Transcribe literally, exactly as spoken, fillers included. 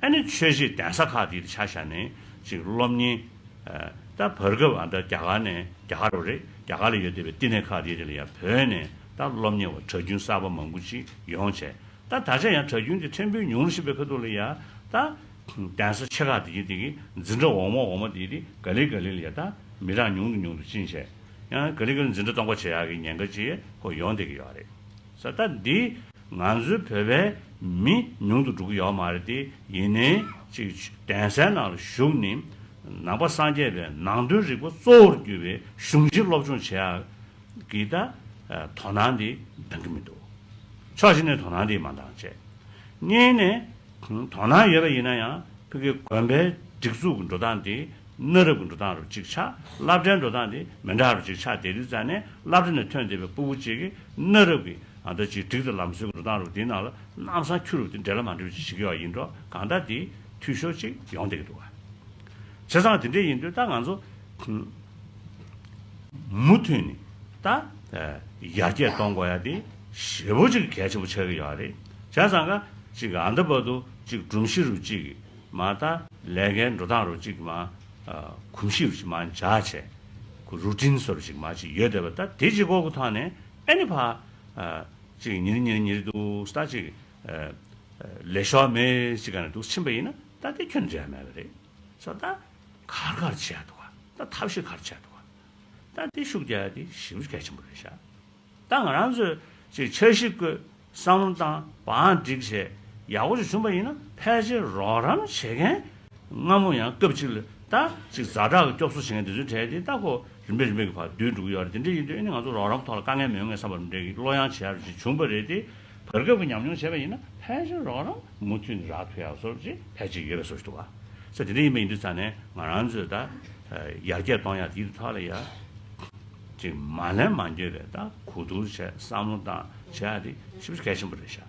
ཨ་ནི་ཆོས་གཞིས་གདན་ས་ཁག་དེ་ཆ་བཞག་ནས་ཅིག་སློབ་གཉེར། ད་བར་སྐབས་ཨ་ད་རྒྱ་གར་ནས་རྒྱ་གར་རུ་རེད། རྒྱ་གར་ལ་ཡོད་བསྡད་པའི་བསྟི་གནས་ཁག་དེ་དེ་ལ་ཡང་བོད་ནས་ད་སློབ་གཉེར་བ་གྲྭ་རྒྱུན་གསར་པ་མང་པོ་ཅིག་ཡོང་བྱས། ད་ད་ཆ་ཡང་གྲྭ་རྒྱུན་དེ་ཕྲན་བུ་ཉུང་རུ་ཕྱིན་པའི་ཁ་ཐུག་ལ་ཡང་ད་གདན་ས་ཆེ་ཁག་དེ་གི་དེ་གི་འཛིན་གྲྭ་འོག་མ་འོག་མ་དེ་དེ་ག་ལེ་ག་ལེ་ལ་ཡང་ད་མི་གྲངས་ཉུང་དུ་ཉུང་དུ་ཕྱིན་བྱས། ཡང་ག་ལེ་ག་ལེ་འཛིན་གྲྭ་སྟོང་པ་བྱེད་ཡག་གི་ཉེན་ཁ་ཅིག་ཁོ་ཡོང་བསྡད་ཀྱི་ཡོད་རེད། ས་ད་འདི་ང་ཚོའི་བོད་པའི་མི་ཉུང་དུ་འགྲོ་གི་ཡོད་མ་རེད་དེ། ཡིན་ནའི་ཅིག་གདན་སའི་ནང་ལ་བཞུགས་ནས་ནང་པ་སངས་རྒྱས་པའི་ནང་དོན་རིག་པ་གཙོ་བོར་གྱུར་པའི་གཞུང་ཆེན་སློབ་སྦྱོང་བྱེད་ཡག་གི་ད་དོ་སྣང་དེ་འདང་གི་མི་འདུག་ཕྱོགས་གཅིག་ནས་དོ་སྣང་དེ་མ་འདང་བྱས། གཉིས་ནས་དོ་སྣང་ཡོད་པ་ཡིན་ན་ཡང་ཕ་གི་དགོན་པའི་སྒྲིག་འཛུགས་ཀྱི་འགྲོ་སྟངས་དེ་གནའ་རབས་ཀྱི་འགྲོ་སྟངས་རུ་གཅིག་ཆགས། སློབ་གྲྭའི་འགྲོ་སྟངས་དེ་མི་འདྲ་རུ་གཅིག་ཆགས་བསྡད་དུས་ཙང་ནས་སློབ་གྲྭ་ནས་ཐོན་བསྡད་པའི་སྤུ་གུ་གཅིག་གིས་གནའ་རབས་ཀྱི་ཨ་ད་ཅིག་སྒྲིག་དང་ལམ་སྲོལ་གྱི་འགྲོ་སྟངས་རུ་དེའི་ནང་ལ་ལམ་སང་ཁྱུ་རུ་དེ་འབྲེལ་བ་མ་འགྲིག་པ་ཅིག་བྱེད་ཀྱི་ཡོད་ཡིན་འགྲོ། གང་ལྟར་དེ་འཐུས་ཤོར་ཅིག་ཡོང་བསྡད་ཀྱི་འདུག་བ། བྱས་ཙང་དེ་འདྲ་ཡིན་དུས་ད་ང་ཚོ་མུ་མཐུད་ནས་ད་ཡར་རྒྱས་གཏོང་དགོས་ཡ་དེ་ཞེ་པོ་ཅིག་གལ་ཆེན་པོ་ཆགས་ཀྱི་ཡོད་རེད། བྱས་ཙང་ཀ་ཅིག་ཨ་ད་བར་དུ་ཅིག་སྒྲོམ་གཞི་རུ་ཅིག་མ་ད་ལས་ཀའི་འགྲོ་སྟངས་རུ་ཅིག་མ་གོམས་གཤིས་རུ་ཅིག་མ་འཇགས་བྱས། ཁོ་རུ་ཊིན་སོར་ཅིག་མ་ཅིག་ཡོད་བསྡད་པ་ད་དེ་ཅིག་སྐོར་གྱི་ཐོག་ནས་ཨ་ནི་ཕ་ཅིག་ཉིན་ཉིན་ཉིན་འདུག་ད་ཅིག་ལས་ཤོར་མེད་ཅིག་ག་ནས་འདུག་ཕྱིན་པ་ཡིན་ན་ད་དེ་ཁྱོན་འབྲས་མེད་པ་རེད། ས་ད་གར་གར་བྱས་འདུག་བ། ད་ཐབས་ཤེས་གར་བྱས་འདུག་བ། ད་དེ་ཤུགས་རྒྱག་ཡ་དེ་ཞེ་པོ་གལ་ཆེན་པོ་རེད་ཤག་ད་ང་རང་ཚོས་ཅིག་འཆར་གཞི་བཀོད། བསམ་བློ་བཏང་། བང་སྒྲིག་བྱས་ཡག་པོ་ཞིག་བྱུང་པ་ཡིན་ན་ཕལ་ཆེར་རོགས་རམ་བྱེད་མཁན་སྔ་མོ་ཡང་སྐབས་གཅིག་ལ་ད་ཅིག་ཛ་དྲག་གི་སྐྱོབ་གསོ་བྱེད་མཁན་དེ་ཚོའི་གྲས་དེ་ད་ཁོ་རིམ་པས་རིམ་པས་ཀྱི་བར་བསྡུས་འགྲོ་གི་ཡོད་རེད། དེ་འདྲ་ཡིན་དུས་ཨ་ནི་ང་ཚོ་རོགས་རམ་ཐོག་ལ་དཀའ་ངལ་མི་ཡོང་ངེས་བསམ་པ་རེ་འདྲ་གི་བློ་ཡང་བྱེད་ཡག་རེ་ཅིག་བྱུང་པ་རེད་དེ། བར་སྐབས་ཀྱི་ཉམས་མྱོང་བྱས་པ་ཡིན་ན་ཕལ་ཆེར་རོགས་རམ་མུ་མཐུད་ནས་རག་ཐུབ་ཡག་བཟོ་ཅིག་ཕལ་ཆེར་ཡོད་པའི་བཟོ་ཞིག་འདུག་བ། ས་དེ་འདྲ་ཡིན་པ་ཡིན་དུས་ཙང་ནས་ང་རང་ཚོས་ད་ཡར་རྒྱས་གཏོང་ཡག་དེའི་ཐོག་ལ་ཡ་ཅིག་མ་ལན་མ་འགྱོད་པའི་ད་གོ་བསྡུར་བྱས། བསམ་བློ་བཏང་བྱས་ཡག་དེ་ཞེ་པོ་གལ་ཆེན་པོ་རེད་ཤག